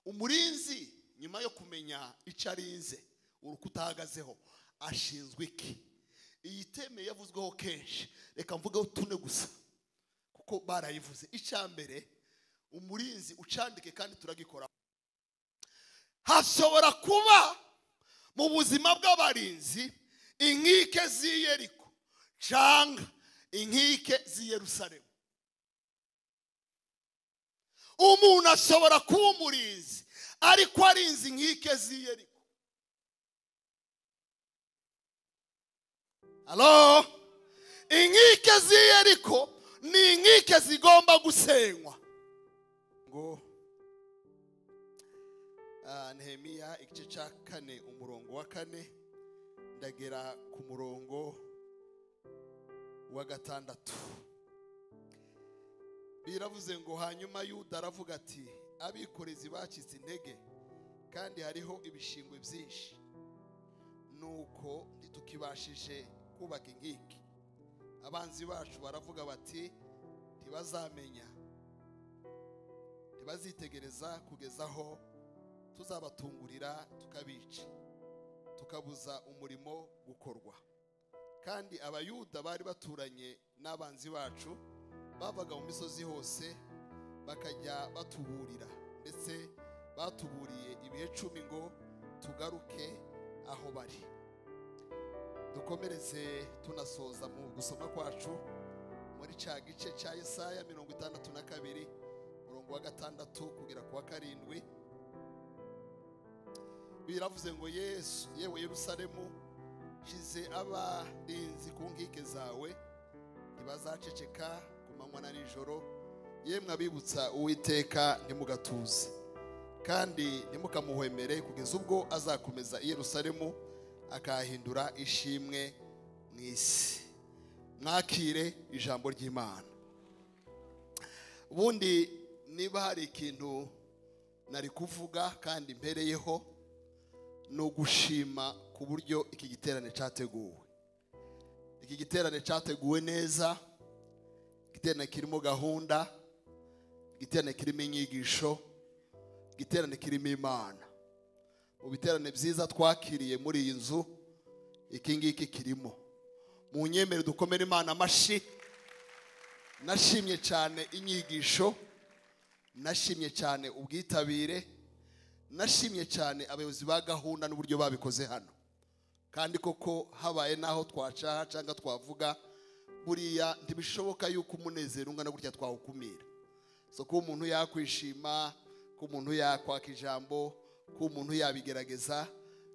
Umurinzi nyuma yo kumenya icyo arinze, urukuta ahagazeho, ashinzwe iki? Iyi theme yavuzweho kenshi, reka mvugeho tune gusa kuko barayivuze. Icya mbere, umurinzi ucandike kandi turagikora. Hashobora kuba mu buzima bw'abarinzi inkike z'i Yeriko cyangwa inkike z'i Yerusalemu. Umuntu ashobora kuba umurinzi ariko arinze inkike z'i Yeriko. Halo, inkike z'i Yeriko ni inkike zigomba gusenywa. Ngo Nehemiya igice cya 4 umurongo wa 4 ndagera ku murongo wa 6. Biravuze ngo hanyuma Yuda aravuga ati abikorezi bacitse intege kandi hariho ibishingwe byinshi, nuko ntitukibashije kubaka inkike. Abanzi bacu baravuga bati ntibazamenya, ntibazitegereza kugeza aho tuzabatungurira tukabica, tukabuza umurimo gukorwa. Kandi Abayuda bari baturanye n'abanzi bacu bavaga mu misozi hose bakajya batuburira, ndetse batuburiye ibihe 10 ngo tugaruke aho bari. Dukomereze tunasoza mu gusoma kwacu muri ca gice cya Yesaya 62 umurongo wa 6 kugera ku wa 7. Biravuze ngo Yesu, yewe Yerusalemu, shize abarinzi ku nkike zawe, ntibazaceceka ku manywa na nijoro. Yemwe abibutsa Uwiteka ntimugatuze, kandi ntimukamuhwemere kugeza ubwo azakomeza i Yerusalemu akahindura ishimwe mu isi. Mwakire ijambo ry'Imana. Ubundi niba hari ikintu nari kuvuga kandi mpereyeho, no gushima ku buryo iki giterane cyateguwe. Iki giterane cyateguwe neza, igiterane kirimo gahunda, igiterane kirimo inyigisho, igiterane kirimo Imana. Mu biterane byiza twakiriye muri iyi nzu, iki ngiki kirimo. Mu nyemere dukomere Imana amashi. Nashimye cyane inyigisho, nashimye cyane ubwitabire, nashimye cyane abayobozi ba gahunda n'uburyo babikoze hano. Kandi koko habaye naho twacaha cyangwa twavuga, buriya ntibishoboka yuko umunezero ungana gutya twawukumira. So ko umuntu yakwishima, ko umuntu yakwaka ijambo, ko umuntu yabigerageza,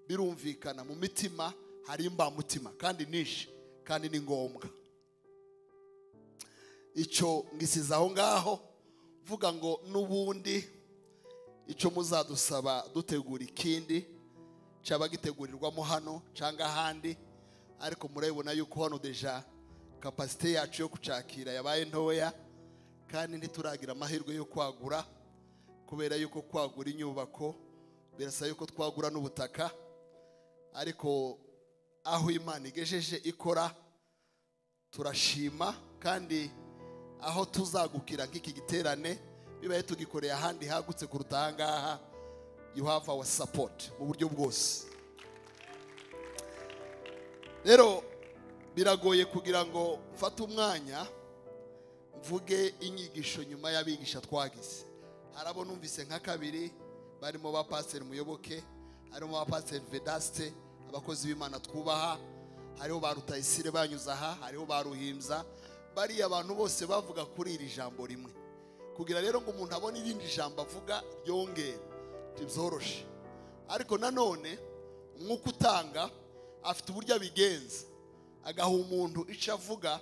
birumvikana mu mitima hari imbamutima kandi nishi kandi ni ngombwa. Icyo ngisiza aho ngaho mvuga ngo nubundi icyo muzadusaba dutegura ikindi cyaba gitegurirwamo hano cyangwa ahandi, ariko murabibona yuko hano deja kapasite yacu yo kucakira yabaye ntoya, kandi ntituragira amahirwe yo kwagura, kubera yuko kwagura inyubako birasaba yuko twagura n'ubutaka. Ariko aho Imana igejeje ikora turashima, kandi aho tuzagukira nk'iki giterane bibaye tugikoreye ahandi hagutse kuruta aha ngaha, you have our support mu buryo bwose. Rero biragoye kugira ngo mfate umwanya mvuge inyigisho nyuma y'abigisha twagize. Harabo numvise nka kabiri barimo ba Pastor Muyoboke, harimo ba Pastor Vedaste, abakozi b'Imana twubaha, hariho ba Rutayisire banyuza aha, hariho ba Ruhimza, bari abantu bose bavuga kuri iri jambo rimwe. Kugira rero ngo umuntu abone irindi jambo avuga ryongera tibyoroshe. Ariko nanone umwuka utanga afite uburyo abigenza, agaha umuntu icyo avuga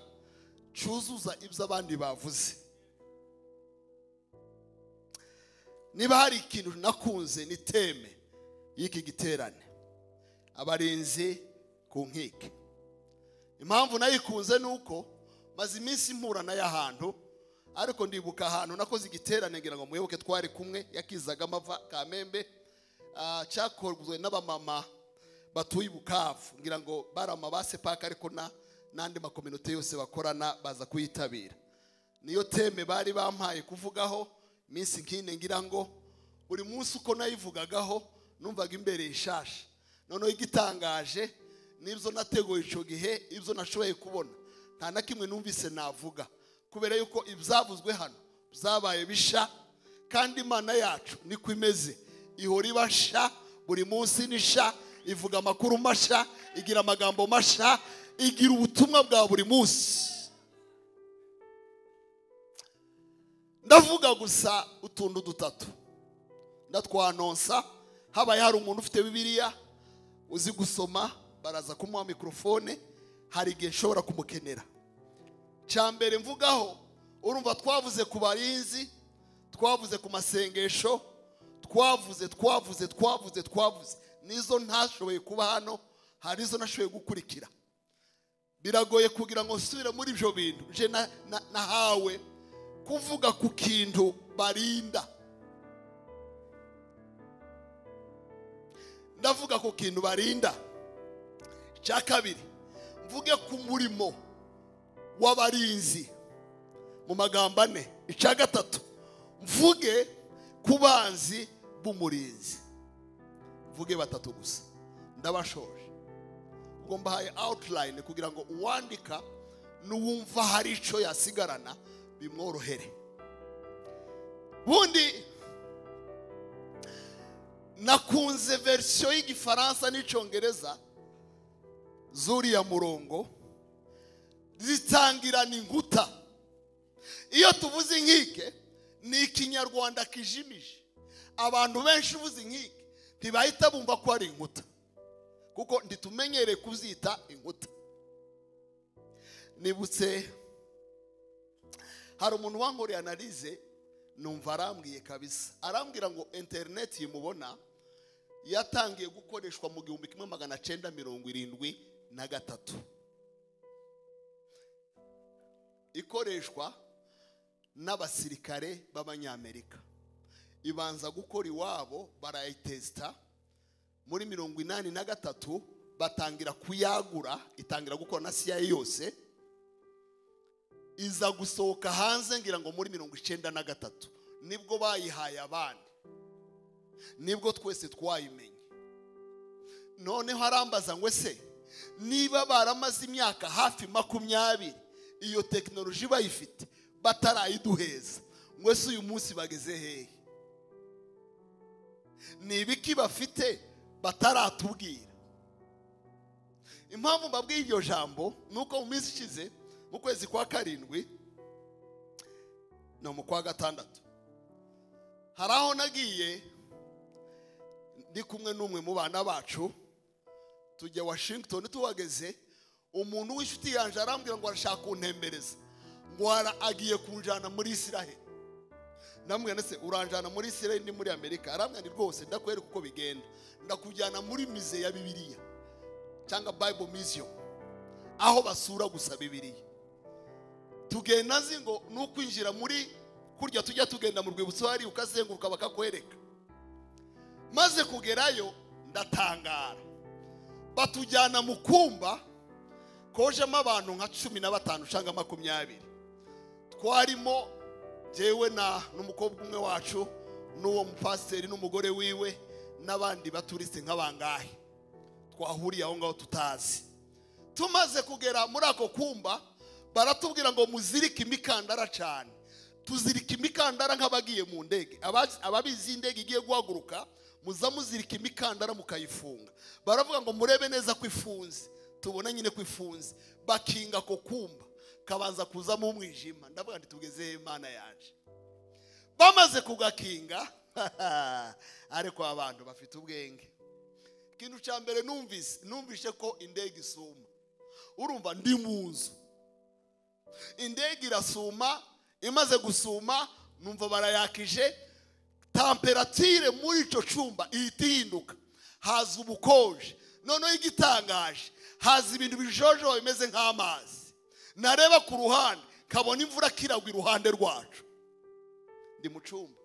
cyuzuza ibyo abandi bavuze. Niba hari ikintu nakunze ni teme y'iki giterane, abarinzi ku nkike. Impamvu nayikunze nuko maze iminsi mpura nayo ahantu, ariko ndibuka ahantu nakoze igiterane ngira ngo muyoboke twari kumwe, yakizaga amava Kamembe, cyakorwe n'abamama batuye Bukavu, ngira ngo barama ba Sepaka, ariko na nandi makominote yose bakorana baza kuyitabira. Niyo teme bari bampaye kuvugaho minsi nkine ngira ngo Buri munsi uko nayivugagaho numvaga imbere ishasha. Noneho igitangaje nibyo nateguye icyo gihe, ibyo nashoboye kubona nta na kimwe numvise navuga, kubera yuko ibyavuzwe hano byabaye bisha. Kandi Imana yacu niko imeze, ihora ibasha buri munsi nisha, ivuga amakuru masha, igira amagambo masha, igira ubutumwa bwa buri munsi. Ndavuga gusa utuntu dutatu ndatwanonsa. Habaye hari umuntu ufite Bibiliya uzi gusoma, baraza kumuha mikrofone, hari igihe nshobora kumukenera. Cya mbere mvugaho, urumva twavuze ku barinzi, twavuze ku masengesho, twavuze twavuze twavuze twavuze. Nizo ntashoboye kuba hano, hari izo nashoboye gukurikira. Biragoye kugira ngo nsubire muri ibyo bintu. Je nahawe kuvuga ku kintu barinda. Ndavuga ku kintu barinda. Icya kabiri, mvuge ku murimo w'abarinzi mu magambo ane. Icya gatatu, mvuge ku banzi b'umurinzi. Mvuge batatu gusa, ndabashoje. Ubwo mbahaye outline kugira ngo uwandika n'uwumva hari icyo yasigarana bimworohere. Bundi nakunze version y'Igifaransa n'Icyongereza zuriya murongo, zitangirana inkuta. Iyo tuvuze inkike ni Ikinyarwanda kijimije. Abantu benshi uvuze inkike ntibahita bumva ko ari inkuta, kuko ntitumenyereye kuzita inkuta. Nibutse hari umuntu wankoreye analyse, numva arambwiye kabisa, arambwira ngo internet yimubona yatangiye gukoreshwa mu 1973, ikoreshwa n'abasirikare b'Abanyamerika. Ibanza gukora iwabo barayitesta muri 83, batangira kuyagura, itangira gukora na CIA yose. Iza gusohoka hanze ngira ngo muri 93 nibwo bayihaye abandi, nibwo twese twayimenye. Noneho arambaza ngo ese niba baramaze imyaka hafi 20 iyo tekinoloji bayifite batarayiduheza, ngo ese uyu munsi bageze hehe? Ni ibiki bafite bataratubwira? Impamvu mbabwiye iryo jambo nuko mu minsi ishize, mu kwezi kwa 7 no mu kwa 6, hari aho nagiye ndi kumwe n'umwe mu bana bacu, tujya Washington. Tuhageze umuntu w'inshuti yanje arambwira ngo arashaka kuntembereza, ngo agiye kunjana muri Israel. Ndamubwira nese uranjana muri Israel ni muri Amerika? Arambwira ni rwose ndakwereka uko bigenda, ndakujyana muri mize ya Bibiliya cyangwa Bible Museum, aho basura gusa Bibiliya. Tugenda nzi ngo nukwinjira muri kurya tujya tugenda mu rwibutso hari ukazenguruka bakakwereka. Maze kugerayo ndatangara, batujyana mu kumba kojemo abantu nka 15 cyangwa 20. Twarimo jewe na n'umukobwa umwe wacu n'uwo mupasiteri n'umugore wiwe n'abandi baturiste nk'abangahe twahuriye aho ngaho tutazi. Tumaze kugera muri ako kumba baratubwira ngo muzirike imikandara cyane. Tuzirika imikandara nk'abagiye mu ndege. Ababizi indege igiye guhaguruka muza muzirika imikandara mukayifunga. Baravuga ngo murebe neza ko ifunze. Tubona nyine ko ifunze. Bakinga ko kumba kabanza kuzamo umwijima. Ndavuga nti tugeze Imana yaje. Bamaze kugakinga ariko abantu bafite ubwenge. Ikintu cya mbere numvise ko indege isuma. Urumva ndi mu nzu, indege irasuma. Imaze gusuma numva barayakije, temperature muri ico cyumba ihita ihinduka, haza ubukonje. Noneho igitangaje, haza ibintu bijojo bimeze nk'amazi. Nareba ku ruhande kabona imvura kiragwa iruhande rwacu. Ndi mu cyumba.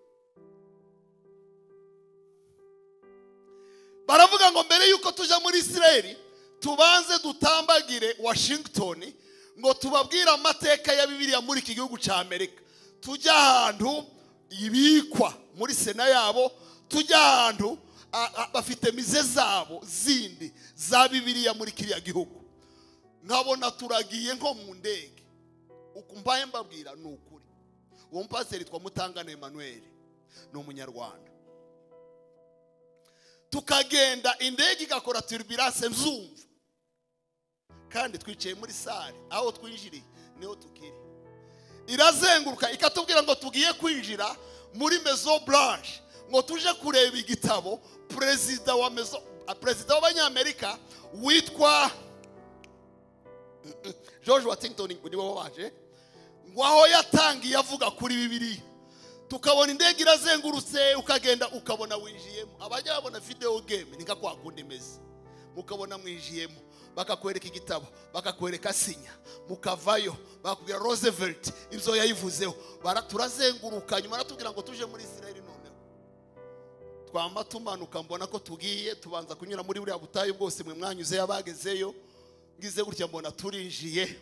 Baravuga ngo mbere yuko tuja muri Israel tubanze dutambagire Washington, ngo tubabwire amateka ya Bibiliya muri iki gihugu cya Amerika. Tujya ahantu ibikwa. muri sena yabo, tujya ahantu bafite mize zabo zindi za Bibiliya muri kiriya gihugu. Nkabona turagiye nko mu ndege. Ukumbaye mbabwira ni ukuri. Uwo mupasiteri yitwa Mutangana Emmanuel, ni umunyarwanda. Tukagenda indege igakora turbulence mzumva, kandi twicaye muri sale aho twinjiriye niho tukiri. Irazenguruka ikatubwira ngo tugiye kwinjira muri Maison Blanche ngo tuje kureba igitabo perezida wa Maison, perezida w'Abanyamerika witwa George Washington niwe wabaje, ngo aho yatangiye avuga kuri Bibiliya. Tukabona indege irazengurutse, ukagenda ukabona winjiyemo. Abajya babona video game ni nka kwa kundi imeze, mukabona mwinjiyemo, bakakwereka igitabo, bakakwereka sinya, mukavayo bakubwira Roosevelt ibyo yayivuzeho. Turazenguruka nyuma aratubwira ngo tuje muri Israel. Noneho twamba tumanuka mbona ko tugiye, tubanza kunyura muri buriya butayu bwose mwe mwanyuze yabagezeyo, ngize gutya mbona turinjiye,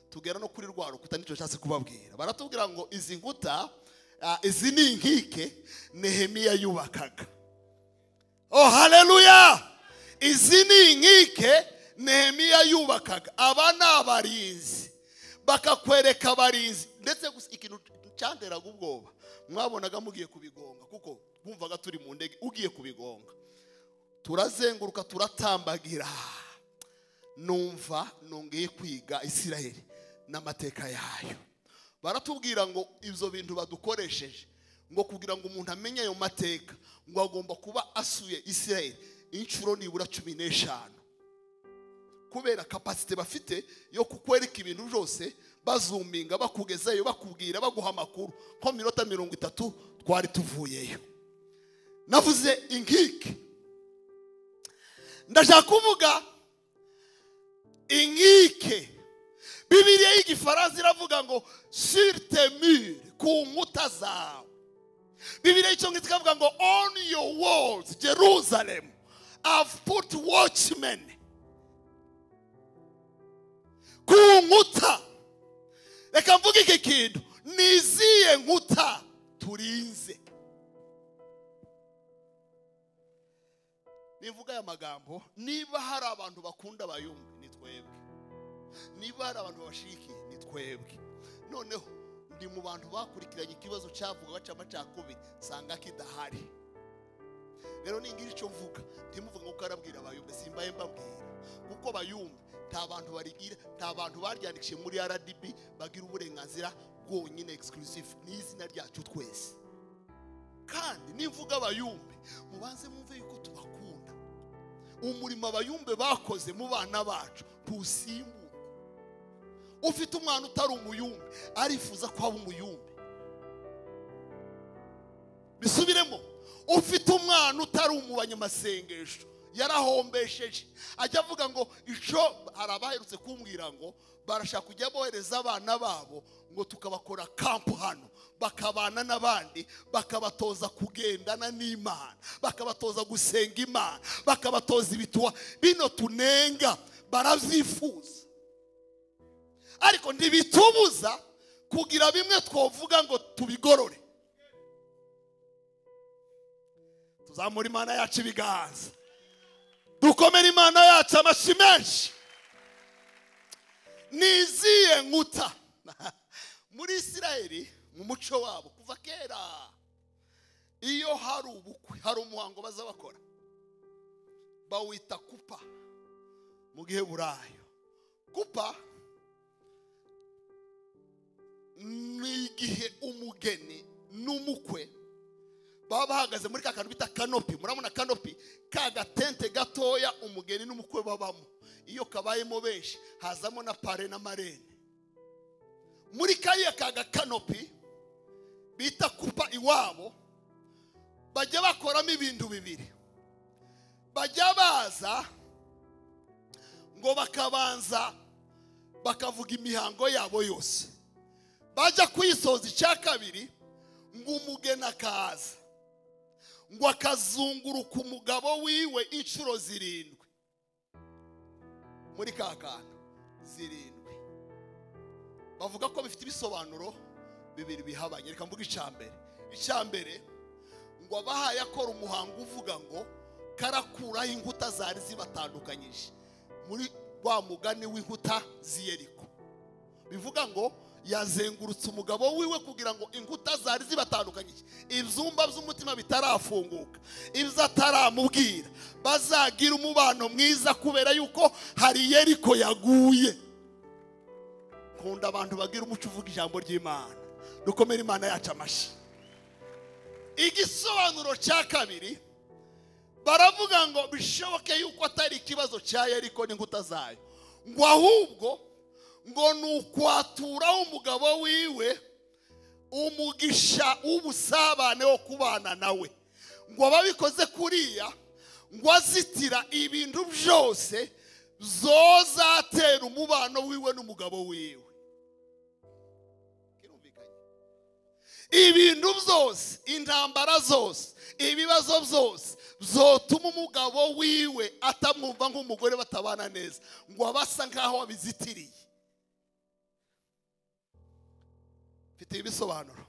tugera no kuri rwa rukuta. Nicyo nshatse kubabwira. Baratubwira ngo izi nkuta, izi ni inkike Nehemiya yubakaga. Oh haleluya! Izi ni inkike Nehemiya yubakaga. Aba ni abarinzi, bakakwereka abarinzi. Ndetse gusa ikintu cyanteraga ubwoba, mwabonaga mugiye kubigonga, kuko bumvaga turi mu ndege ugiye kubigonga. Turazenguruka turatambagira, numva nongeye kwiga Isiraheli n'amateka yayo. Baratubwira ngo ibyo bintu badukoresheje ngo kugira ngo umuntu amenye ayo mateka ngo agomba kuba asuye Isiraheli inshuro nibura 15, kubera kapasite bafite yo kukwereka ibintu byose, bazuminga bakugezayo, bakubwira, baguha amakuru. Nko minota 30 twari tuvuyeyo. Navuze inkike, ndashaka kuvuga inkike. Bibiliya y'igifaransa iravuga ngo sur tes murs, ku nkuta zawe. Bibiliya y'icyongereza ikavuga ngo on your walls Jerusalem I've put watchmen. Ku nkuta. Reka mvuge iki kintu, ni izihe nkuta turinze? Nivuga aya magambo, niba hari abantu bakunda abayumbi ni twebwe, niba hari abantu babashigikiye ni twebwe. Noneho ndi mu bantu bakurikiranye ikibazo cyavuga cy'amacakubiri, nsanga kidahari. Rero ningira icyo mvuga, ntimuvuge ngo karabwira abayumbi, simbaye mbabwira, kuko bayumbi nta bantu barigira, nta bantu baryandikishije muri RDB bagira uburenganzira bwonyine exclusive, ni izina ryacu twese. Kandi nivuga abayumbi, mubanze mwumve yuko tubakunda. Umurimo abayumbe bakoze mu bana bacu ntusimburwa. Ufite umwana utari umuyumbe arifuza ko aba umuyumbe. Bisubiremo, ufite umwana utari umubanyamasengesho yarahombesheje, ajya avuga ngo ico. Hari abaherutse kumbwira ngo barashaka kujya bohereza abana babo ngo tukabakora kampu hano, bakabana n'abandi, bakabatoza kugendana n'Imana, bakabatoza gusenga Imana, bakabatoza ibituwa bino tunenga baravyifuza. Ariko ntibitubuza kugira bimwe twovuga ngo tubigorore. Tuzamura Imana yacu ibiganza, dukomere Imana yacu amashyi menshi. Ni izihe nkuta? Muri Isiraheli mu muco wabo kuva kera, iyo hari ubukwe hari umuhango baza bakora, bawita kupa mu giheburayo. Kupa ni igihe umugeni n'umukwe baba bahagaze muri ka kantu bita kanopi. Murabona kanopi, ka gatente gatoya umugeni n'umukwe babamo. Iyo kabayemo benshi hazamo na pare na marene. Muri kariya ka gakanopi bita kupa iwabo, bajya bakoramo ibintu bibiri. Bajya baza ngo bakabanza bakavuga imihango yabo yose, bajya kuyisoza icya kabiri ngo umugeni akaza ngo akazunguruka umugabo wiwe inshuro 7 muri ka kantu 7. Bavuga ko bifite ibisobanuro bibiri bihabanye. Reka mvuge icya mbere. Icya mbere Ngo abahaye akora umuhango uvuga ngo karakuraho inkuta zari zibatandukanyije muri wa mugani w'inkuta z'Yeriko. Bivuga ngo yazengurutse umugabo wiwe kugira ngo inkuta zari zibatandukanyije, ibyumba by'umutima bitarafunguka, ibyo ataramubwira, bazagira umubano mwiza kubera yuko hari Yeriko yaguye. Nkunda abantu bagira umuco uvuga ijambo ry'Imana. Dukomere Imana yacu amashyi. Igisobanuro cya kabiri baravuga ngo bishoboke yuko atari ikibazo cya Yeriko n'inkuta zayo, ngo ahubwo ngo nukwatura umugabo wiwe umugisha w'ubusabane wo kubana nawe. Ngo ababikoze kuriya ngo azitira ibintu byose zozatera umubano wiwe n'umugabo wiwe. Ibintu byose, intambara zose, ibibazo byose zotuma umugabo wiwe atamwumva nk'umugore batabana neza, ngo abasa nkaho abizitiriye. Mfite ibisobanuro.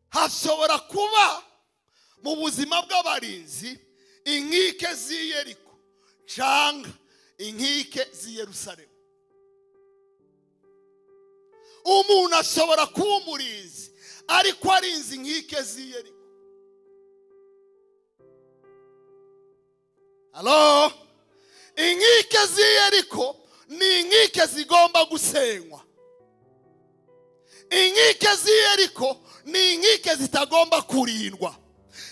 Hashobora kuba mu buzima bw'abarinzi inkike z'i Yeriko cyangwa inkike z'i Yerusalemu. Umuntu ashobora kuba umurinzi ariko arinze inkike z'i Yeriko. Halo? Inkike z'i Yeriko ni inkike zigomba gusenywa. Inkike z'i Yeriko ni inkike zitagomba kurindwa.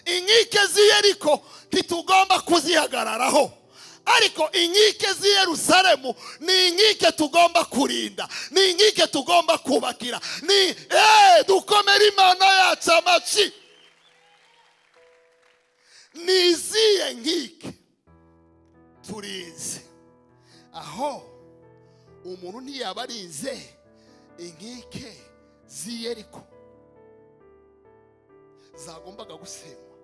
Inkike z'i Yeriko ntitugomba kuzihagararaho. Ariko inkike z'i Yerusalemu ni inkike tugomba kurinda, ni inkike tugomba kubakira. Ni dukomere Imana yacu amashyi. Ni izihe nkike turinze? Aho umuntu ntiyaba arinze inkike z'i Yeriko zagombaga gusenywa.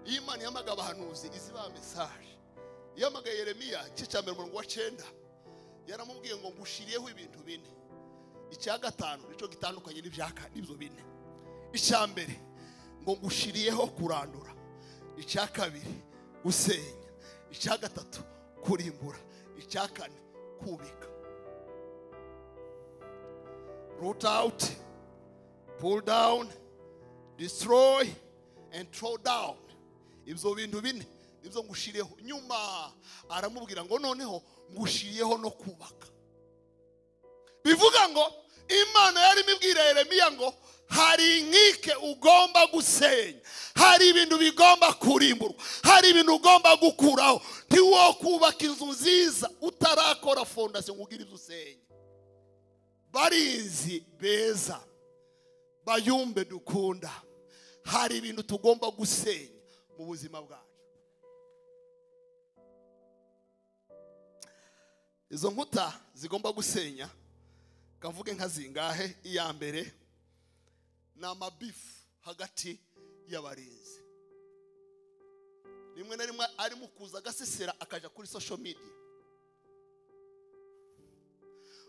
Iyo Imana yamaga abahanuzi izibaha message, yamagaye Yeremiya igice cya mbere umurongo wa 9, yaramubwiye ngo ngushiriyeho ibintu bine. Icya gatanu nico gitandukanye n'ibyaka n'ibyo bine. Icya mbere ngo ngushiriyeho kurandura, icya kabiri gusenya, icya gatatu kurimbura, icya kane kubika. Root out, pull down, destroy and throw down. Ibyo bintu bine nibyo ngushiriyeho. Nyuma aramubwira ngo noneho ngushiriyeho no kubaka. Bivuga ngo Imana yari imibwira Yeremiya ngo hari inkike ugomba gusenya, hari ibintu bigomba kurimburwa, hari ibintu ugomba gukuraho. Ntiwo kubaka inzu nziza utarakora fondasiyo ngo ugire ibyo usenya. Barinzi beza bayumbe dukunda, hari ibintu tugomba gusenya mu buzima bwacu. Izo nkuta zigomba gusenya kavuge nka zingahe? Iya mbere ni amabifu hagati y'abarinzi. Rimwe na rimwe arimo kuza agasesera akaja kuri social media.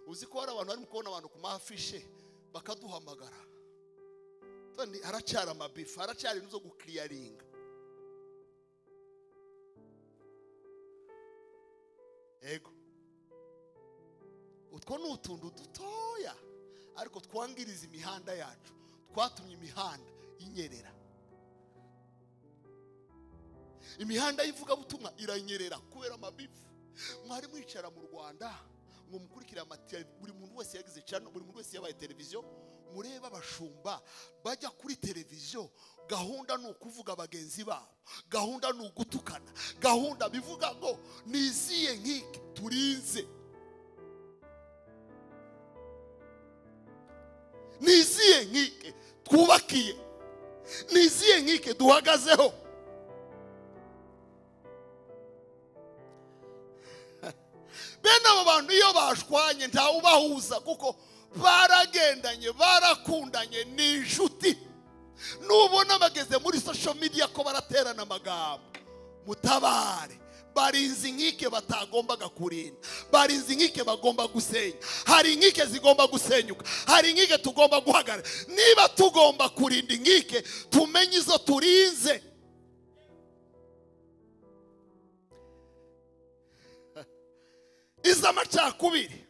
Uzi ko hari abantu barimo kubona abantu ku mafishe bakaduhamagara. Kandi haracyari amabifu, haracyari ibintu byo gukliyaringa. Ego. Utwo ni utuntu dutoya ariko twangiriza imihanda yacu, twatumye imihanda inyerera. Imihanda y'ivugabutumwa iranyerera kubera amabifu. Mwari mwicara mu Rwanda ngo mukurikire amatele, buri muntu wese yagize channel, buri muntu wese yabaye televiziyo, mureba abashumba bajya kuri televiziyo, gahunda ni ukuvuga bagenzi babo, gahunda ni ugutukana, gahunda bivuga ngo niziye nkike turinze, niziye nkike twubakiye, niziye nkike duhagazeho. Bene abo bantu iyo bashwanye ntawubahuza kuko baragendanye, barakundanye, ni inshuti. Nubona bageze muri social media ko baraterana amagambo, mutabare, Barinze inkike batagombaga kurinda, barinze inkike bagomba gusenya. Hari inkike zigomba gusenyuka, hari inkike tugomba guhagarara. Niba tugomba kurinda inkike, tumenye izo turinze. Iz'amacakubiri.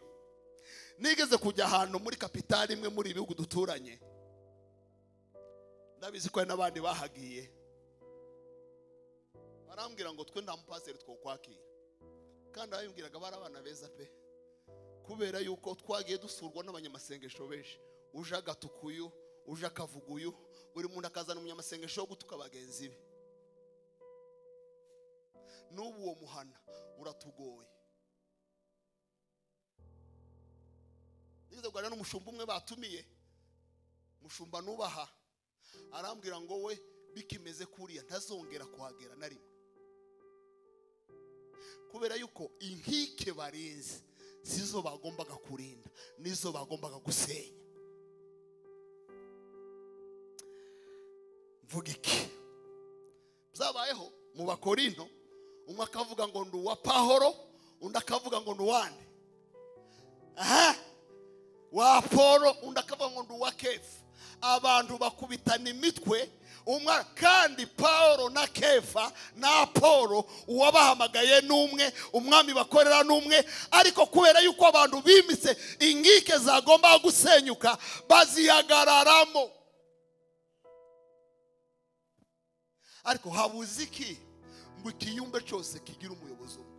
Nigeze kujya ahantu muri kapitali imwe muri ibihugu duturanye, ndabizi ko hari n'abandi bahagiye, barambwira ngo twe nta mupaseri twokwakira. Kandi ababimbwiraga bari abana beza pe, kubera yuko twagiye dusurwa n'abanyamasengesho benshi, uje agatukuyu, uje akavuguyu, buri muntu akazana umunyamasengesho wo gutuka bagenzi be. N'ubu uwo muhana uratugoye. Nigeze kuganira n'umushumba umwe batumiye, umushumba nubaha, arambwira ngo we bikimeze kuriya ntazongera kuhagera na rimwe, kubera yuko inkike barinze sizo bagombaga kurinda, nizo bagombaga gusenya. Mvuga iki? Byabayeho mu Bakorinto, umwe akavuga ngo ndi uwa Pahoro, undi akavuga ngo ndi uwande, aha wa Polo, undi akavuga ngo ndi uwa Kefa. Abantu bakubitana imitwe umwe, kandi Paulo na Kefa na Apolo uwabahamagaye n'umwe, umwami bakorera n'umwe, ariko kubera yuko abantu bimitse inkike zagomba gusenyuka bazihagararamo. Ariko habuze iki ngo ikiyumbe cyose kigira umuyobozi umwe?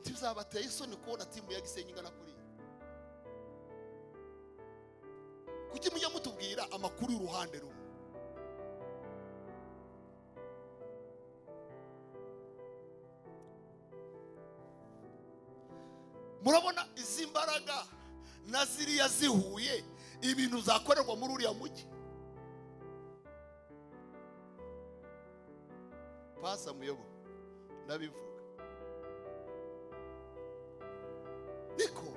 Ntibizabateye isoni kubona timu ya Gisenyi ingana kuriya? Kuki mujya mutubwira amakuru y'uruhande rumwe? Murabona izi mbaraga na ziriya zihuye, ibintu zakorerwa muri uriya mujyi. Pasa muyobo, ndabivuga. Niko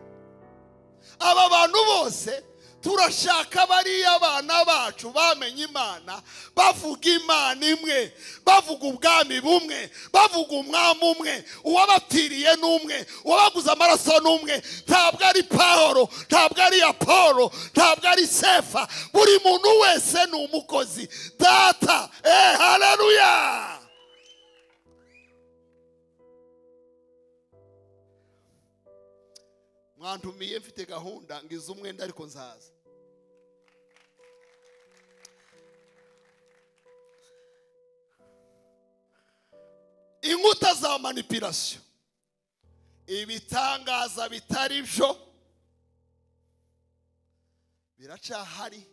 aba bantu bose turashaka bariya abana bacu bamenye Imana, bavuga Imana imwe, bavuga ubwami bumwe, bavuga umwami umwe, uwabapfiriye n'umwe, uwabaguze amaraso n'umwe. Ntabwo ari Pawulo, ntabwo ari Apolo, ntabwo ari Sefa, buri muntu wese ni umukozi. Data, haleluya! Mwantumiye mfite gahunda ngize umwenda ariko nzaza. Inkuta za manipulation, ibitangaza bitari byo biracahari.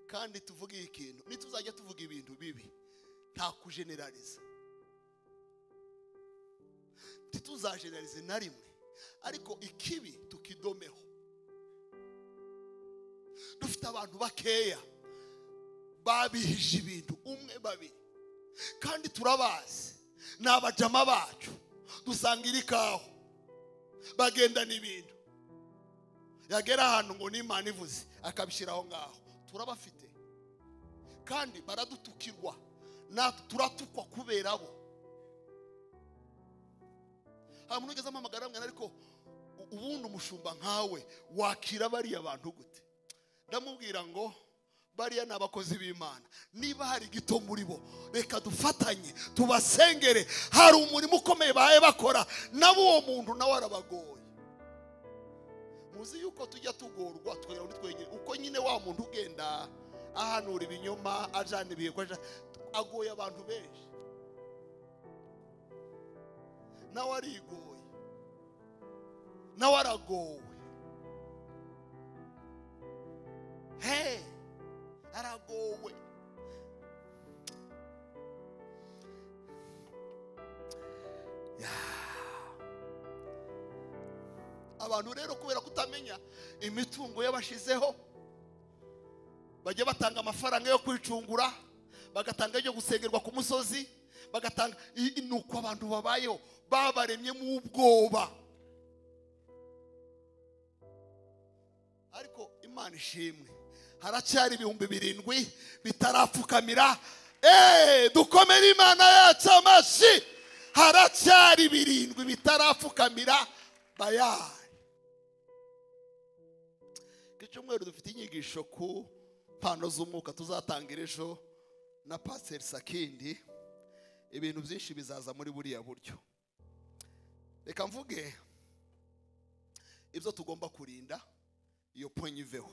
Kandi tuvuge ikintu, nituzajya tuvuga ibintu bibi nta kugeneraliza, ntituzageneralize na rimwe, ariko ikibi tukidomeho. Dufite abantu bakeya babihije ibintu, umwe babiri, kandi turabazi, ni abajama bacu, dusanga irikaho bagendana ibintu, yagera ahantu ngo n'Imana ivuze akabishyiraho ngaho. Turabafite kandi baradutukirwa, natwe turatukwa kubera bo. Hari umuntu ugeze ampamagara mwana, ariko ubundi umushumba nkawe wakira bariya bantu gute? Ndamubwira ngo bariya ni abakozi b'Imana, niba hari gito muri bo reka dufatanye tubasengere, hari umurimo ukomeye bahaye bakora, nabo uwo muntu nawe arabagoye. Muzi yuko tujya tugorwa tukagera muri twenyine, uko nyine wa muntu ugenda ahanura ibinyoma ajana ibihe agoye abantu benshi, nawe arigoye, nawe aragowe. Hey, aragowe. Abantu rero kubera kutamenya imitungo y'abashizeho, bajya batanga amafaranga yo kwicungura, bagatanga yo gusengerwa ku musozi, bagatanga nuko abantu babayeho babaremye mu ubwoba. Ariko Imana ishimwe, haracyari 7,000 bitarapfukamira Dukomere Imana yacu amashyi. Haracyari 7 bitarapfukamira Bayali. Icyumweru dufite inyigisho ku mpano z'umwuka tuzatangira ejo na Pastor Sakindi. Ibintu byinshi bizaza muri buriya buryo. Reka mvuge ibyo tugomba kurinda, iyo point iveho.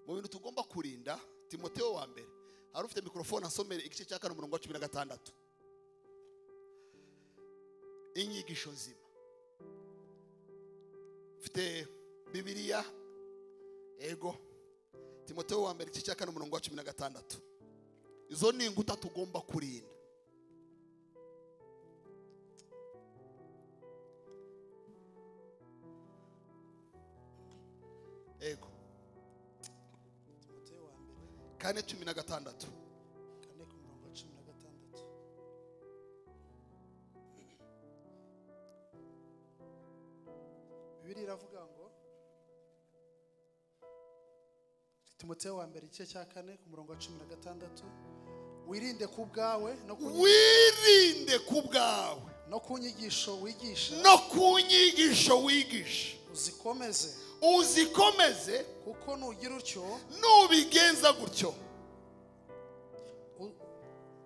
Mu bintu tugomba kurinda, Timoteo wa mbere hari ufite microphone asomere igice cya 4 umurongo wa 16. Inyigisho nzima. Ufite Bibiliya? Ego. Timoteo wa mbere igice cya 4 umurongo wa 16. Izo ni inguta tugomba kurinda. Ego. Timoteo wa mbere 4:16. 4 ku murongo wa 16. Bibiliya iravuga ngo Timoteo wa mbere igice cya 4 ku murongo wa 16, wirinde ku bwawe wirinde ku bwawe no ku nyigisho wigisha, no ku nyigisho wigisha, uzikomeze, uzikomeze, kuko nugira utyo, nubigenza gutyo,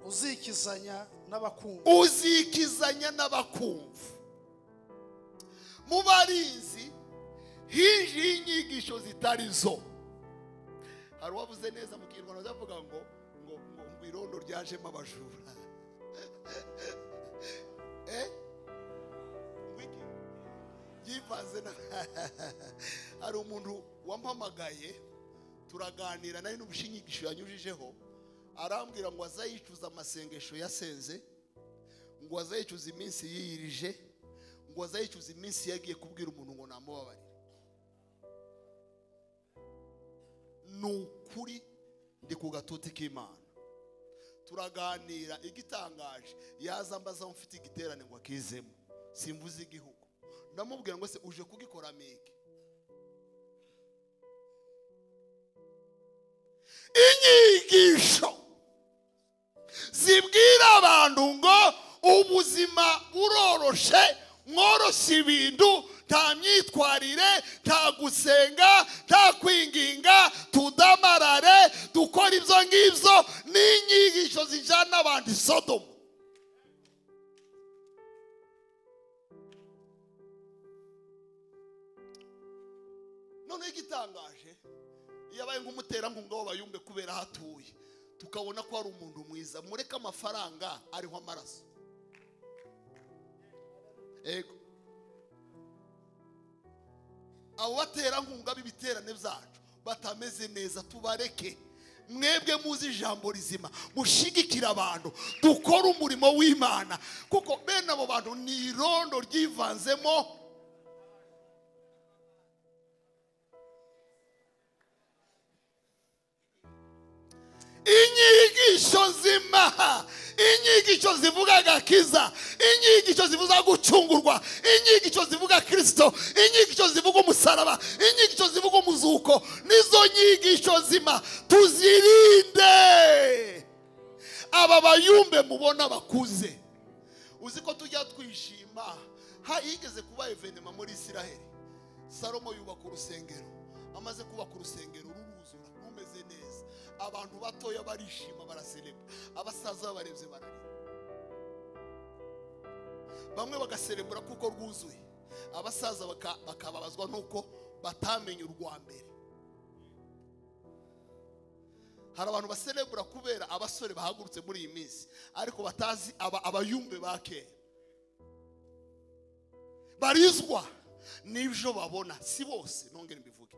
uzikizanya n'abakumva, uzikizanya n'abakumva. Mu barinzi hinjiye inyigisho zitari zo. Hari uwavuze neza mu Kinyarwanda avuga ngo ngo ngo irondo ryajemo abajura. Wiki yivanze na hari umuntu wampamagaye turaganira nari n'ubushinyigisho yanyujijeho, arambwira ngo azayicuza amasengesho yasenze, ngo azayicuza iminsi yiyirije, ngo azayicuza iminsi yagiye kubwira umuntu ngo namubabarire. Nukuri ndi ku gatuti k'Imana. Turaganira igitangaje, yaza mbaza mfite igiterane ngo akizemo, simvuze igihugu. Ndamubwira ngo se uje kugikora meke. Inyigisho zibwira abantu ngo ubuzima buroroshe, mworoshye ibintu, nta myitwarire, nta gusenga, nta kwinginga, tudamarare, dukora ibyo ngibyo, n'inyigisho zijyana abantu i Sodomu. None igitangaje, iyo abaye nk'umuterankunga w'abayumbe kubera hatuye, tukabona ko ari umuntu mwiza, mureke amafaranga ariho amaraso. Ego. Abo baterankunga b'ibiterane byacu batameze neza tubareke. Mwebwe muzi ijambo rizima, mushigikira abantu, dukora umurimo w'Imana, kuko bene abo bantu ni irondo ryivanzemo. Inyigisho nzima, inyigisho zivuga agakiza, inyigisho zivuga gucungurwa, inyigisho zivuga Kristo, inyigisho zivuga umusaraba, inyigisho zivuga umuzuko, nizo nyigisho nzima tuzirinde. Aba bayumbe mubona bakuze, uzi ko tujya twishima. Higeze kuba evenema muri Isiraheli, Salomo yubaka urusengero, amaze kubaka urusengero ruruzura rumeze neza, abantu batoya barishima baraserebura, abasaza barebye bararira, bamwe bagaserebura kuko rwuzuye, abasaza bakababazwa nuko batamenye urwa mbere. Hari abantu baserebura kubera abasore bahagurutse muri iyi minsi, ariko batazi abayumbe ba kera barizwa n'ibyo babona. Si bose, nongere mbivuge,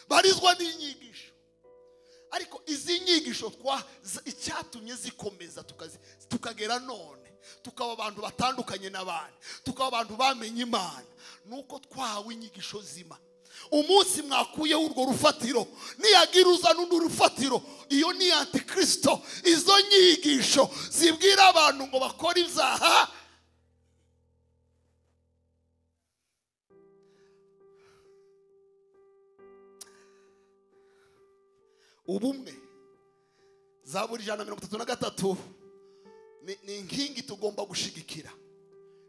barizwa n'inyigisho. Ariko izi nyigisho icyatumye zikomeza tukagera none, tukaba abantu batandukanye n'abandi, tukaba abantu bamenye Imana, nuko twahawe inyigisho zima. Umunsi mwakuyeho urwo rufatiro, niyagira uza n'undi rufatiro, iyo ni antikristo. Izo nyigisho zibwira abantu ngo bakore ibyaha, ubumwe Zaburi 133 ni inkingi tugomba gushigikira.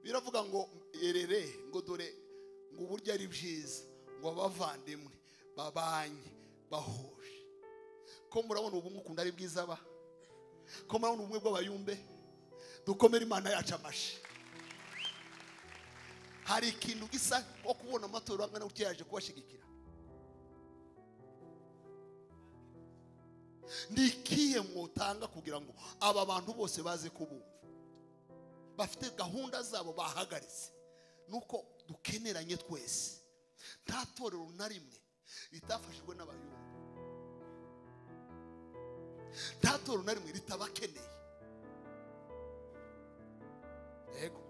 Biravuga ngo erere ngo dore ngo uburyo ari byiza ngo abavandimwe babanye bahuje. Ko murabona ubumwe ukunda ari bwiza ba? Ko murabona ubumwe bw'abayumbe? Dukomere Imana yacu amashi. Hari ikintu gisa nko kubona amatorero angana gutya yaje kubashigikira. Ni ikihe mwotanga kugira ngo aba bantu bose baze kubumva? Bafite gahunda zabo bahagaritse. Nuko dukeneranye twese. Nta torero na rimwe ritafashijwe n'abayumva. Nta torero na rimwe ritabakeneye. Yego.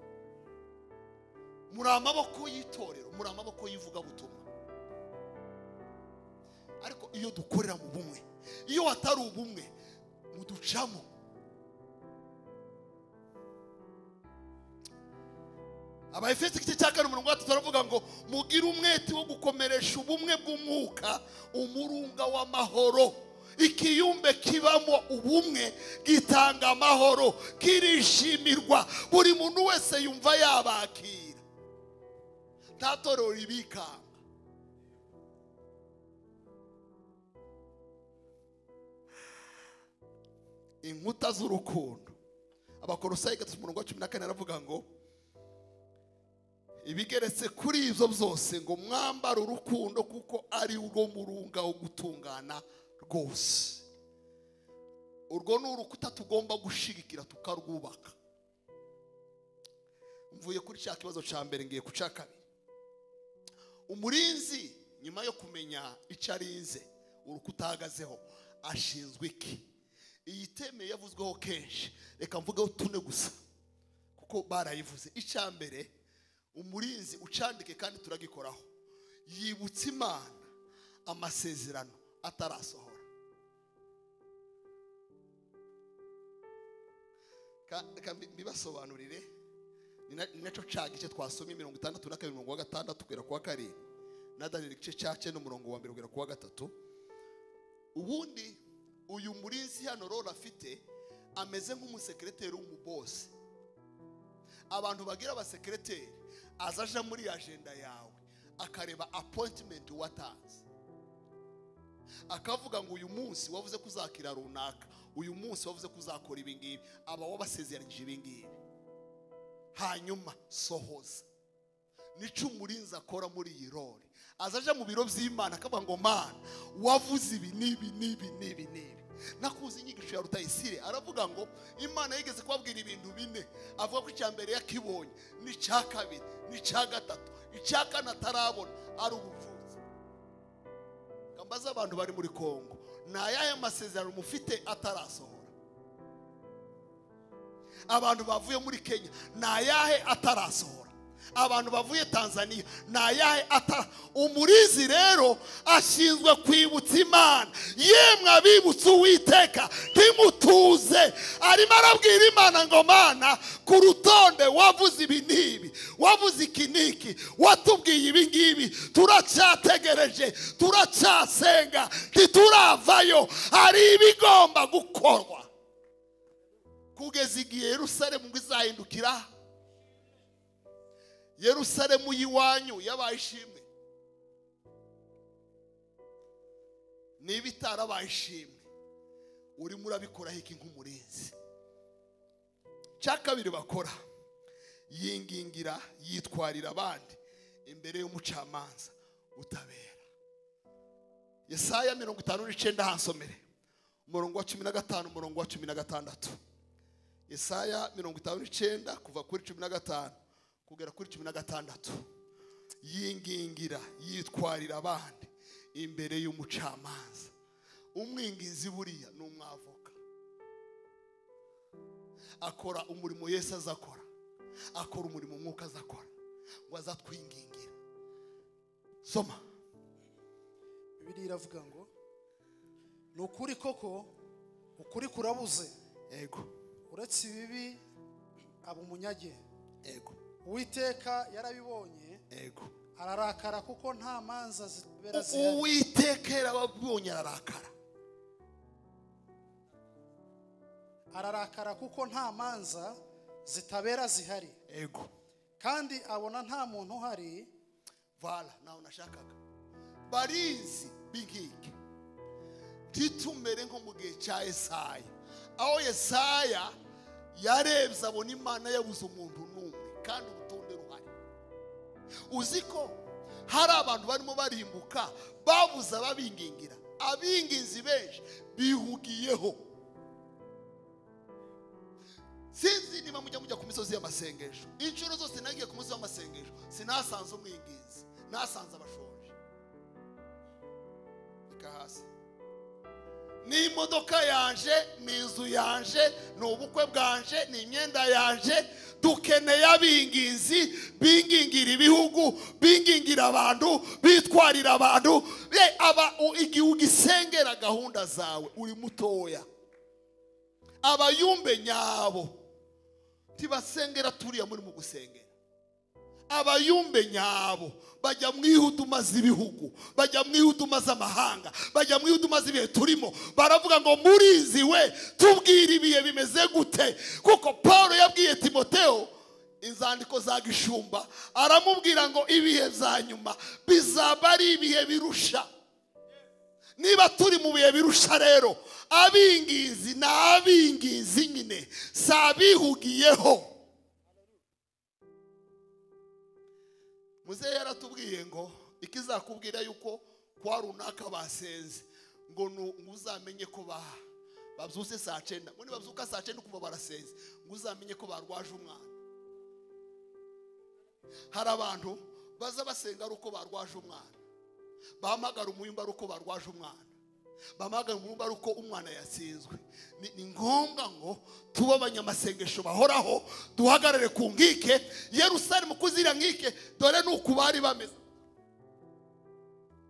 Muri amaboko y'itorero, muri amaboko y'ivugabutumwa. Ariko iyo dukorera mu bumwe, iyo atari ubumwe muducamo. Abaefeso igice cya 4 umurongo wa 3 turavuga ngo mugire umwete wo gukomeresha ubumwe bw'umwuka, umurunga w'amahoro. Ikiyumbe kibamo ubumwe gitanga amahoro, kirishimirwa, buri muntu wese yumva yabakira. Nta torero ribikanga. Inkuta z'urukundo. Abakolosayi 3 umurongo wa 14 aravuga ngo ibigeretse kuri ibyo byose ngo mwambare urukundo kuko ari urwo murunga wo gutungana rwose. Urwo ni urukuta tugomba gushigikira tukarwubaka. Mvuye kuri cya kibazo cya mbere ngiye ku cya kabiri. Umurinzi nyuma yo kumenya icyo arinze urukuta ahagazeho ashinzwe iki? Iyi teme yavuzweho kenshi, reka mvugeho tune gusa kuko barayivuze. Icya mbere, umurinzi ucandike kandi turagikoraho, yibutsa Imana amasezerano atarasohora. Reka mbibasobanurire. Ni nacyo cya gice twasomye 62 umurongo wa 6 kugera ku wa 7 na Daniel igice cya 9 umurongo wa 1 kugera ku wa 3. Ubundi uyu murinzi hano role afite ameze nk'umusekreteri w'umubosi. Abantu bagira abasekreteri azaja muri agenda yawe akareba appointment watanze, akavuga ngo uyu munsi wavuze kuzakira runaka, uyu munsi wavuze kuzakora ibi ngibi, aba wabasezeranyije ibi ngibi, hanyuma sohoza. Nico umurinzi akora muri iyi role. Azaja mu biro by'Imana akavuga ngo Mana wavuze ibi n'ibi n'ibi n'ibi n'ibi. Nakuze inyigisho ya Rutayisire aravuga ngo Imana yigeze kubabwira ibintu bine, avuga ko icya mbere yakibonye, n'icya kabiri, n'icya gatatu, icya kane atarabona ari ubuvuzi. Kambaza abantu bari muri Kongo, ni ayahe masezerano mufite atarasohora? Abantu bavuye muri Kenya, ni ayahe atarasohora? Abantu bavuye Tanzania, ni ayahe atara? Umurinzi rero ashinzwe kwibutsa Imana. Yemwe abibutsa Uwiteka ntimutuze. Arimo arabwira Imana ngo Mana, ku rutonde wavuze ibi n'ibi, wavuze iki n'iki, watubwiye ibi ngibi, turacyategereje, turacyasenga, ntituravayo, hari ibigomba gukorwa kugeza igihe Yerusalemu ngo izahindukira. Yerusalemu y'iwanyu yabaye ishimwe. Niba itarabaye ishimwe, urimo urabikoraho iki nk'umurinzi? Cya kabiri bakora, yingingira yitwarira abandi imbere y'umucamanza utabera. Yesaya 59 hansomere umurongo wa 15 umurongo wa 16. Yesaya 59 kuva kuri 15 kugera kuri 16. Yingingira yitwarira abandi imbere y'umucamanza. Umwinginzi buriya ni umwavoka, akora umurimo Yesu azakora, akora umurimo Umwuka azakora, ngo azatwingingira. Soma. Bibiliya iravuga ngo ni ukuri koko, ukuri kurabuze. Yego. Uretse ibibi aba umunyage. Yego. Uwiteka yarabibonye. Yego. Ararakara kuko nta manza zibera zihari. Uwiteka yarabibonye ararakara. Ararakara kuko nta manza zitabera zihari. Ego. Kandi abona nta muntu uhari. Vala nawe nashakaga. Barinzi b'inkike titumere nko mu gihe cya Yesaya, aho Yesaya yarebye abona Imana yabuze umuntu n'umwe kandi urutonde ruhari. Uzi ko hari abantu barimo barimbuka babuze ababingingira, abinginzi benshi bihugiyeho. Sinzi niba mujya ku misozi y'amasengesho. Inshuro zose nagiye ku musozi w'amasengesho sinasanze umwinginzi, nasanze abashonje. Reka hasi. Ni imodoka yanje, ni inzu yanje, ni ubukwe bwanje, ni imyenda yanje. Dukeneye abinginzi bingingira ibihugu, bingingira abantu, bitwarira abantu. Aba igihe ugisengera gahunda zawe uri mutoya, abayumbe nyabo tibasengera turiya muri mu gusengera. Abayumbe nyabo bajya mu ihuduma z'ibihugu, bajya mu ihuduma z'amahanga, bajya mu ihuduma z'ibihe turimo. Baravuga ngo murizi we, tubwire ibihe bimeze gute. Kuko Paulo yabwiye Timoteo inzandiko za gishumba, aramubwira ngo ibihe bya nyuma bizaba ari ibihe birusha. Niba turi mu bihe birusha rero, abingizi n'abingizi nyine sabihugiyeho. Muzehe yaratubwiye ngo ikizakubwira yuko kwa runaka basenze ngo uzamenye ko babyutse saa 9, ngo nibabyuka saa 9 kuva barasenze, ngo uzamenye ko barwaje umwana. Hari abantu baza basenga ari uko barwaje umwana, bahamagara umuyumba ari uko barwaje umwana, bahamagara umuyumba ari uko umwana yatsinzwe. Ni ngombwa ngo tuba abanyamasengesho bahoraho, duhagarare ku nkike. Yerusalemu kuzira nkike dore nuko bari bameze.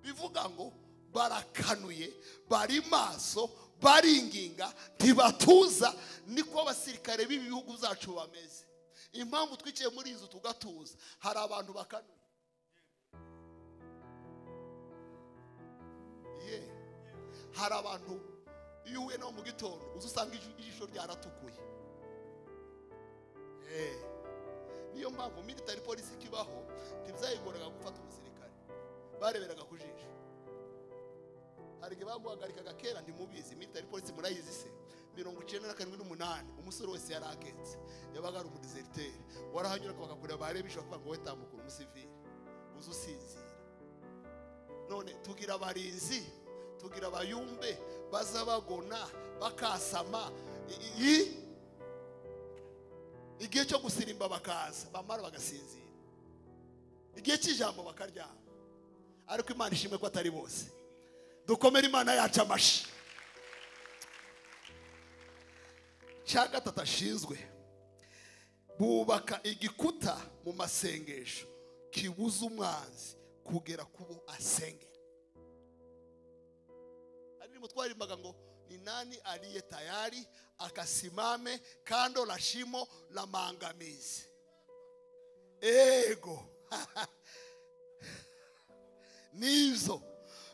Bivuga ngo barakanuye, bari maso, baringinga, ntibatuza. Niko abasirikare b'ibihugu zacu bameze. Impamvu twicaye muri inzu tugatuza, hari abantu bakanuye. Hari abantu iyo uhuye nabo mu gitondo uza usanga ijisho ryaratukuye. Niyo mpamvu military police ikibaho ntibyayigoraga gufata umusirikare, bareberaga ku jisho. Hari igihe bamuhagarikaga kera, ntimubizi military police murayizi se, 97 n'umunani umusore wese yari akenze, yabaga ari umudezerteri. Warahanyuraga bakakureba, bareba ijisho bakavuga ngo we tambukura umusivili uza usinzira. None tugira abarinzi, tugira abayumbe baza bagona bakasama, igihe cyo gusirimba bakaza, bamara bagasinzira, igihe cy'ijambo bakaryama. Ariko Imana ishimwe ko atari bose. Dukomere Imana yacu amashi. Cya gatatu ashinzwe, bubaka igikuta mu masengesho kibuza umwanzi kugera kubo asengera. Mutwarimbaga ngo ni nani aliye tayari akasimame kando la shimo la maangamizi. Ego. Nizo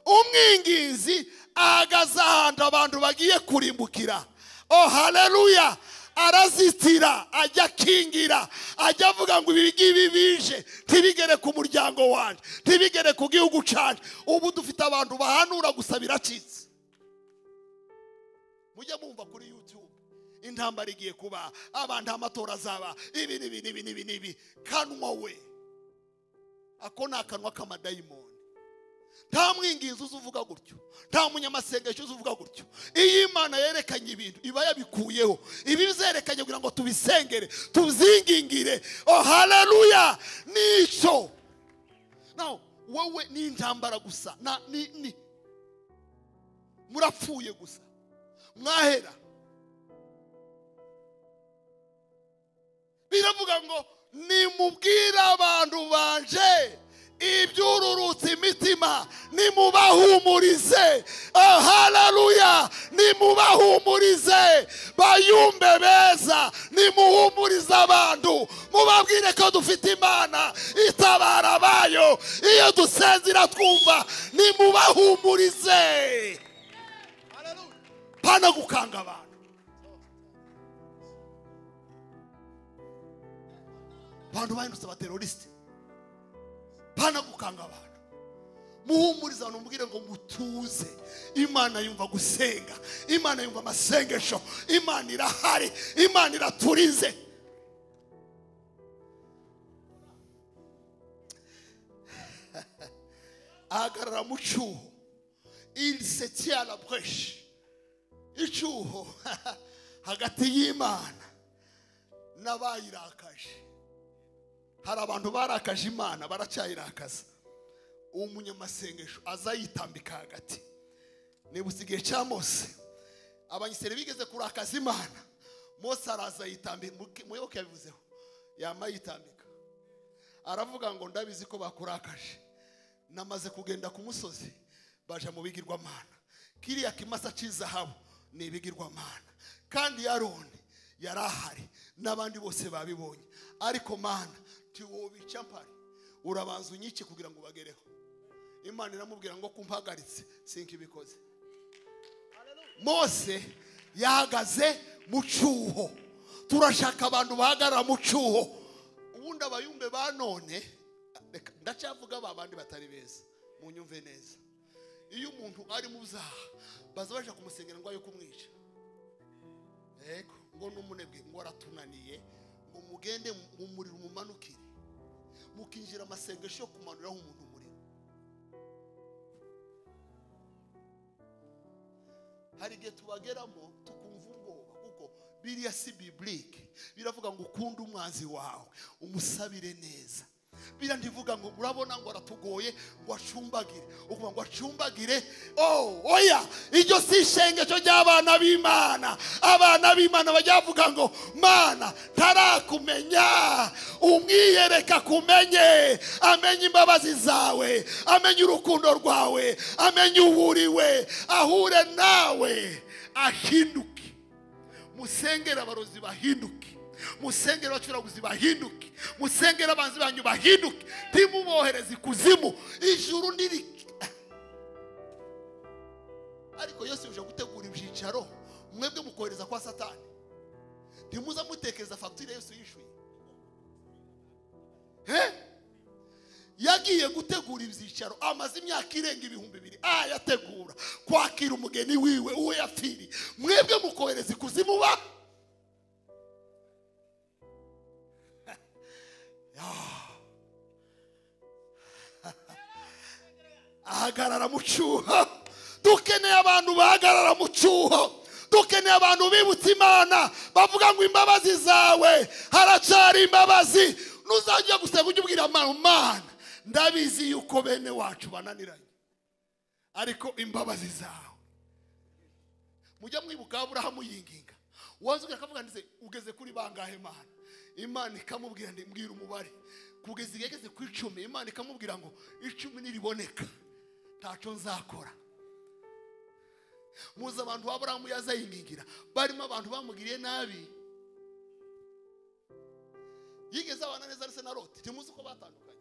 umwingizi ahagaze ahantu abantu bagiye kurimbukira. Oh haleluya. Arazitira, ajya akingira, ajya avuga ngo ibi ngibi bije ntibigere ku muryango wanjye, ntibigere ku gihugu cyanjye. Ubu dufite abantu bahanura gusa biracitse. Mujya mumva kuri YouTube intambara igiye kuba, abantu amatora azaba, ibi nibi nibi nibi nibi. Kanwa we, ako ni akanwa k'amadayimoni. Nta mwinginzi uzuvuga gutyo, nta munyamasengesho uzuvuga gutyo. Iyo Imana yerekanye ibintu iba yabikuyeho, ibi bizerekanye kugira ngo tubisengere, tubyingingire. Oh haleluya. Nico now wowe ni intambara gusa, na ni murapfuye gusa, mwahera. Biravuga ngo nimubwire abantu banje ibyururutse imitima, nimubahumurize. Oh haleluya, nimubahumurize bayumbe beza, nimuhumurize abantu, mubabwire ko dufite Imana itabara bayo, iyo dusenze twumva. Nimubahumurize, pana gukanga abantu. Abantu bahindutse abateroriste, banagukanga abantu. Muhumuriza abantu, mubwire ngo mutuze. Imana yumva gusenga, Imana yumva amasengesho, Imana irahari, Imana iraturize. Ahagarara mu cyuho, il se tient à la brèche. Icyuho hagati y'Imana n'abayirakaje. Hari abantu barakaje Imana, baracyayirakaza. Umunyamasengesho azayitambika hagati. Nibutse igihe cya Mose, abanyiseri bigeze kurakaza Imana, Mose araza yitambika. Muyoboke yabivuzeho, yamayitambika aravuga ngo ndabizi ko bakurakaje, namaze kugenda ku musozi baje mu bigirwamana, kiriya kimasa cy'izahabu ni ibigirwamana, kandi Aroni yarahari n'abandi bose babibonye, ariko Mana ntiwobica mpari, urabanza unyice kugira ngo bagereho. Imana iramubwira ngo kumpagaritse sinkibikoze. Mose yahagaze mu cyuho. Turashaka abantu bahagarara mu cyuho. Ubundi abayumbe ba none, ndacyavuga babandi batari beza, munyumve neza. Iyo umuntu ari mu byaha baza baje kumusengera ngo ayo kumwica, yego ngo n'umunebwe ngo aratunaniye, ngo mugende mu muriro umumanukire, mukinjira amasengesho yo kumanuraho umuntu umuriro. Hari igihe tubageramo tukumva ubwoba, kuko biriya si biblique. Biravuga ngo ukunde umwanzi wawe umusabire neza. Biriya ndivuga ngo urabona ngo aratugoye ngo acumbagire, ukuvuga ngo acumbagire. Oh oya, iryo si ishengesho ry'abana b'Imana. Abana b'Imana bajyavuga ngo Mana ntarakumenya, umwiyereka kumenye, amenye imbabazi zawe, amenye urukundo rwawe, amenye uwuriwe, ahure nawe, ahinduke. Musengera abarozi bahinduke, musengera abacuraguzi bahinduke, musengera abanzi banyu bahinduke, ntimubohereze ikuzimu. Ijuru niri. Ariko Yesu uje gutegura ibyicaro, mwebwe mukohereza kwa Satani. Ntimuza mutekereza fagitire Yesu yishuye. Yagiye gutegura ibyicaro, amaze imyaka irenga 2000 ayategura kwakira umugeni wiwe uwo yapfiriye. Mwebwe mukohereza ikuzimu ba ahagarara mu cyuho. Dukeneye abantu bahagarara mu cyuho. Dukeneye abantu bibutse Imana, bavuga ngo imbabazi zawe, haracyari imbabazi. Nuzajya gusenga ujye ubwira Mana, ndabizi yuko bene wacu bananiranye, ariko imbabazi zawe. Mujya mwibuka Aburahamu yinginga, wazugira akavuga ndetse ugeze kuri bangahe Mana? Imana ikamubwira ndi mbwira umubare, kugeza igihe ageze ku 10. Imana ikamubwira ngo 10 niriboneka ntaco nzakora. Muzi abantu Aburahamu yazayingingira, barimo abantu bamugiriye nabi. Yigeze abana neza arese na Loti, ntimuzi ko batandukanye,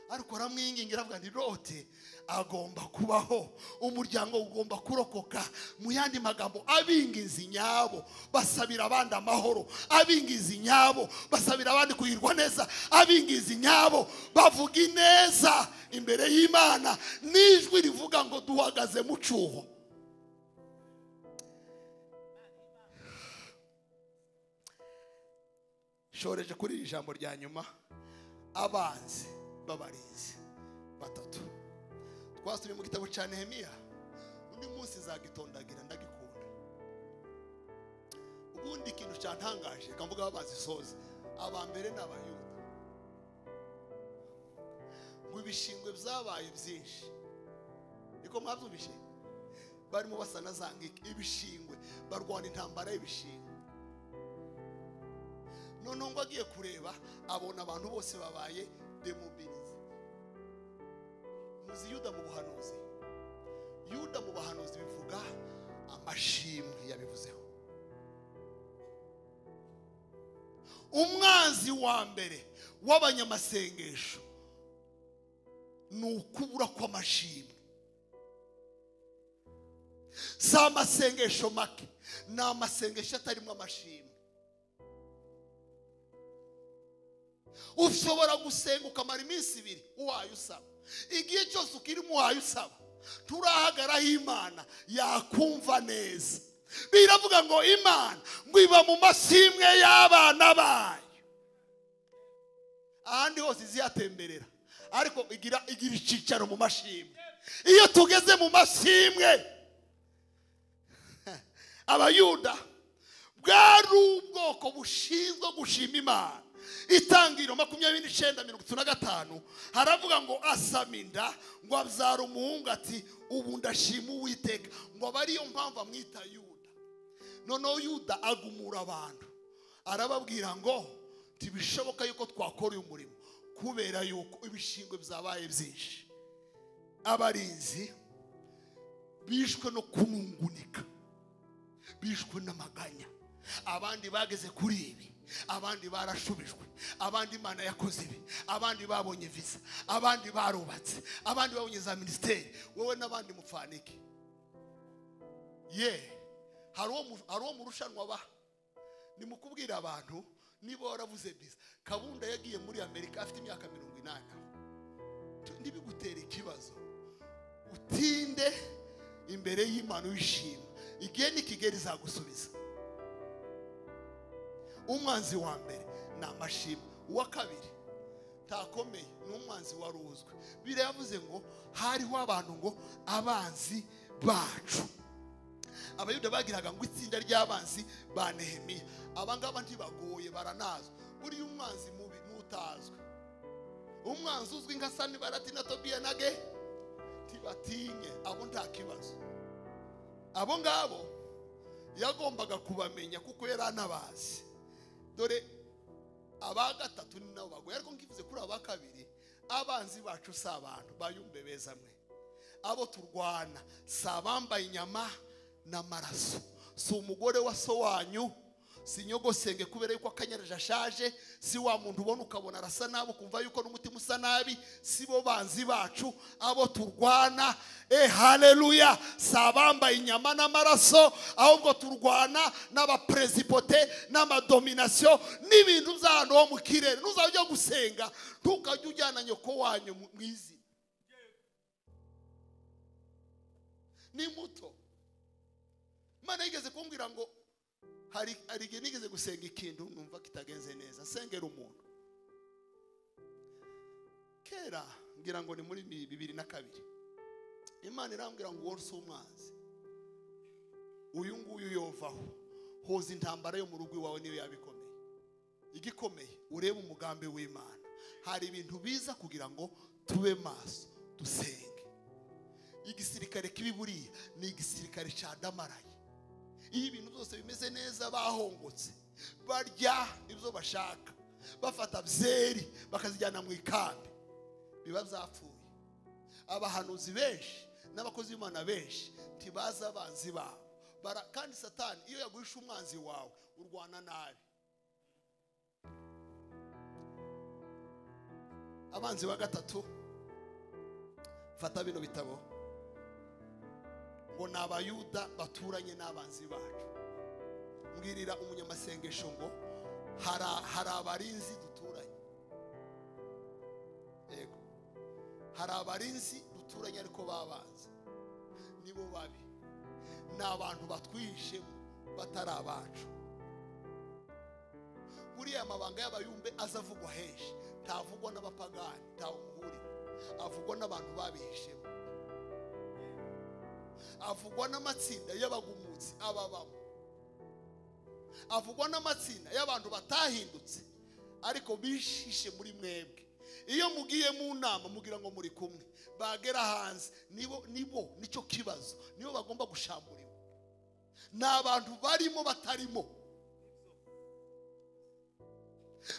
ariko aramwingingira avuga nti Loti agomba kubaho, umuryango ugomba kurokoka. Mu yandi magambo, abingizi nyabo basabira abandi amahoro, abingizi nyabo basabira abandi kuhirwa neza, abingizi nyabo bavuga ineza imbere y'Imana, n'ijwi rivuga ngo duhagaze mu cyuho. Shoreje kuri iri jambo rya nyuma, abanzi babarinzi batatu. Twasomye mu gitabo cya Nehemiya, undi munsi nzagitondagira ndagikunda. Ubundi ikintu cyantangaje kamvuga abazi soze, aba mbere n'abayuda, ngo ibishingwe byabaye byinshi. Niko mwabyumvishe, barimo basa na zangike ibishingwe, barwana intambara y'ibishingwe. None ngo agiye kureba abona abantu bose babaye demobilize. Muzi Yuda mu buhanuzi, Yuda mu buhanuzi bivuga amashimwe yabivuzeho. Umwanzi wa mbere w'abanyamasengesho ni ukubura kw'amashimwe. Si amasengesho make, ni amasengesho atarimo amashimwe. Ushobora gusenga ukamara iminsi ibiri uwaye usaba. Igihe cyose ukiri muwaye usaba, turahagaraho Imana yakumva neza. Biravuga ngo Imana ngo iba mu mashimwe y'abana bayo. Ahandi hose iziyatemberera, ariko igira icicaro mu mashimwe. Iyo tugeze mu mashimwe, Abayuda bwari ubwoko bushinzwe gushima Imana. Itangiriro 29:35 haravuga ngo asaminda ngo abyara umuhungu ati ubu ndashima Uwiteka, ngo aba ariyo mpamvu amwita Yuda. Noneho Yuda agumura abantu arababwira ngo ntibishoboka yuko twakora uyu murimo kubera yuko ibishingwe byabaye byinshi. Abarinzi bishwe no kunungunika, bishwe n'amaganya, abandi bageze kuri ibi, abandi barashubijwe, abandi Imana yakoze ibi, abandi babonye visa, abandi barubatse, abandi babonye za ministeri. Wowe n'abandi mupfanike. Ye hari uwo murushanwa ba nimukubwira abantu niba waravuze visa. Kabunda yagiye muri Amerika afite imyaka 80. Ntibigutere ikibazo, utinde imbere y'Imana wishima. Igihe nikigera izagusubiza. Umwanzi wa mbere ni amashimwe, uwa kabiri takomeye ni umwanzi waruzwe. Biravuze ngo hariho abantu ngo abanzi bacu. Abayuda bagiraga ngo itsinda ry'abanzi ba Nehemiya. Abangaba ntibagoye, baranazwe. Buriya umwanzi mubi n'utazwe. Umwanzi uzwi nka Sanibalati na Tobiya na Ge tibatinye, abo nta kibazo. Abo ngabo yagombaga kubamenya kuko yari anabazi. Dore aba gatatu ni nabo bagoye, ariko nkivuze kuri aba kabiri, abanzi bacu si abantu bayumbe beza mwe. Abo turwana si abambaye inyama n'amaraso, si umugore wa so wanyu, si nyogosenge kubera yuko akanyaraje ashaje, si wa muntu ubona ukabona arasa nabi ukumva yuko n'umutima usa nabi, si bo banzi bacu. Abo turwana, haleluya, si abambaye inyama n'amaraso, ahubwo turwana n'abapresipote n'amadomination n'ibintu by'ahantu ho mu kirere. Ntuzajya gusenga ntukajya ujyana nyoko wanyu mu izina. Ni muto. Imana yigeze kumbwira ngo hari igihe nigeze gusenga ikintu numva kitagenze neza, sengera umuntu kera, ngira ngo ni muri 2002. Imana irambwira ngo uwo si umwanzi, uyu nguyu yovaho, hoza intambara yo mu rugo iwawe niyo yabikomeye. Igikomeye urebe umugambi w'Imana. Hari ibintu biza kugira ngo tube maso dusenge. Igisirikare kibiburiya ni igisirikare cya damaraye. Iyo ibintu byose bimeze neza bahongotse, barya ibyo bashaka, bafata byeri bakazijyana mu ikambi, biba byapfuye. Abahanuzi benshi n'abakozi b'Imana benshi ntibaza abanzi babo. Kandi Satani iyo yaguhisha umwanzi wawe urwana nabi. Abanzi wa gatatu, fata bino bitabo, ngo ni Abayuda baturanye n'abanzi bacu. Mbwirira umunyamasengesho ngo hari abarinzi duturanye. Yego, hari abarinzi duturanye ariko babanzi nibo babi. Ni abantu batwihishemo batari abacu. Buriya amabanga y'abayumbe azavugwa henshi, ntavugwa n'abapagani, ntawumuhurira, avugwa n'abantu babihishemo, avugwa n'amatsinda y'abagumutsi ababamo, avugwa n'amatsinda y'abantu batahindutse ariko bishishe muri mwebwe. Iyo mugiye mu nama mugira ngo muri kumwe, bagera hanze nibo nicyo kibazo, nibo bagomba gushamburiwa. Ni abantu barimo batarimo,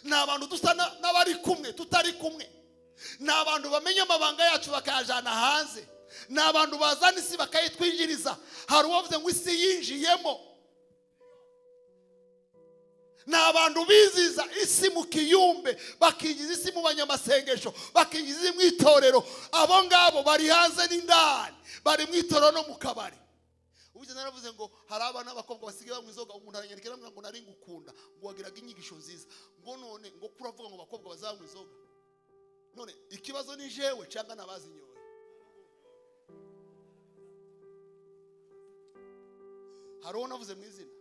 ni abantu dusa n'abari kumwe tutari kumwe, ni abantu bamenya amabanga yacu bakayajana hanze, ni abantu bazana isi bakayitwinjiriza. Hari uwavuze ngo isi yinjiyemo. Ni abantu biziza isi mu kiyumbe, bakinjiza isi mu banyamasengesho, bakinjiza isi mu itorero. Abo ngabo bari hanze n'indani, bari mu itorero no mu kabari. Ubuze naravuze ngo hari abana b'abakobwa basigaye banywa inzoga, umuntu aranyandikira ngo nari ngukunda, ngo wagiraga inyigisho nziza, Ngo none ngo kuravuga ngo bakobwa bazanywa inzoga. None ikibazo ni jewe cyangwa nabazinyoye. Hari uwo navuze mu izina?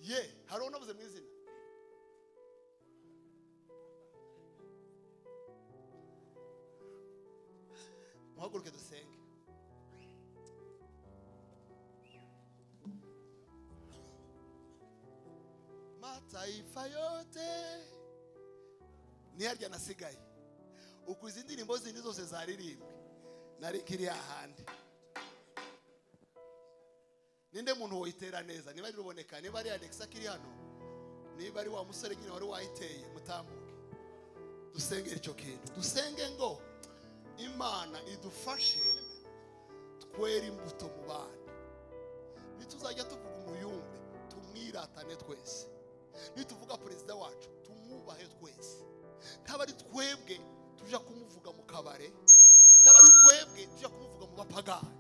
Ye, hari uwo navuze mu izina? Muhaguruke dusenge. Mataifa yote niyarya nasigaye. Uko izi ndirimbo zindi zose zaririmbwe nari kiri ahandi. Ninde muntu woyitera neza? Niba ari ruboneka, niba ari Alexa kiri hano, niba ari wa musore nyine wari wayiteye, mutambuke dusenge icyo kintu. Dusenge ngo Imana idufashe twere imbuto mu bana. Nituzajya tuvuga umuyumbe tumwiratane twese. Nituvuga perezida wacu tumwubahe twese. Ntaba ari twebwe tuja kumuvuga mu kabare, ntaba ari twebwe tuja kumuvuga mu bapagani.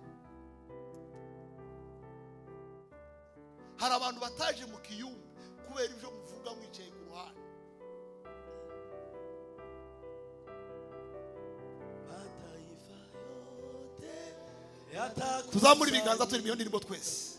Hari abantu bataje mu kiyumbe kubera ibyo muvuga mwicaye ku ruhande. Tuzamura ibiganza turi mu ndirimbo twese.